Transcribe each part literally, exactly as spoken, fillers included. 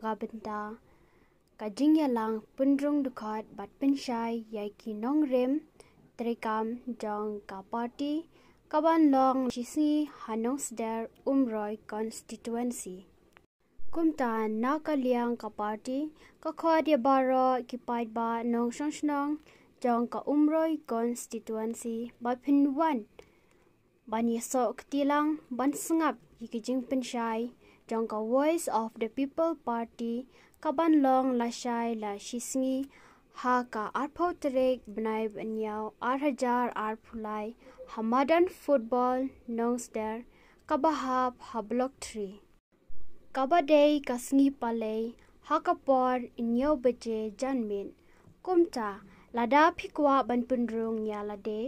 Ka bynta ka jingïalang pynrung dkhot bad pynshai ïa ki nongrim treikam jong ka party ka ban long shisngi ha Nongsder Umroi constituency. Kumta na ka liang ka party ka khot ïa baroh ki paidbah nongshong shnong jong ka Umroi constituency ba phin wan ban ïasoh kti lang ban sngap ïa ki jingpynshai jong ka Voice of the People Party ka ban long lashai la shisngi ha ka arphew tarik bnai ba hynñiew ar hajar arphew lai ha madan football Nongsder kaba hap ha Block three. Kaba dei ka sngi Palei ha ka por hynñiew baje janmiet. Kumta lada phi kwah ban pynrung ïa lade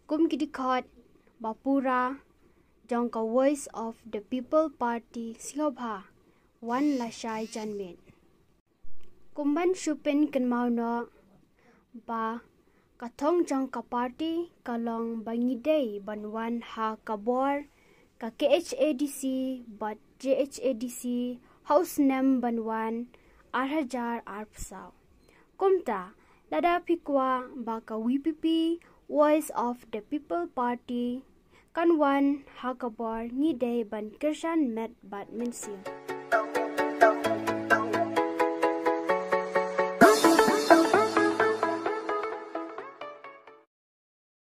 kum ki dkhot ba pura jong ka Voice of the People Party sngewbha wan lashai janmiet. Kum ban shu pynkynmaw noh ba ka thong jong ka party ka long ba ngi dei ban wan ha ka bor ka K H A D C bad J H A D C ha u snem ban wan ar hajar arphew saw. Kumta lada phi kwah ba ka V P P, Voice of the People Party kan wan ha ka bor ngi dei ban kyrshan met bad mynsiem.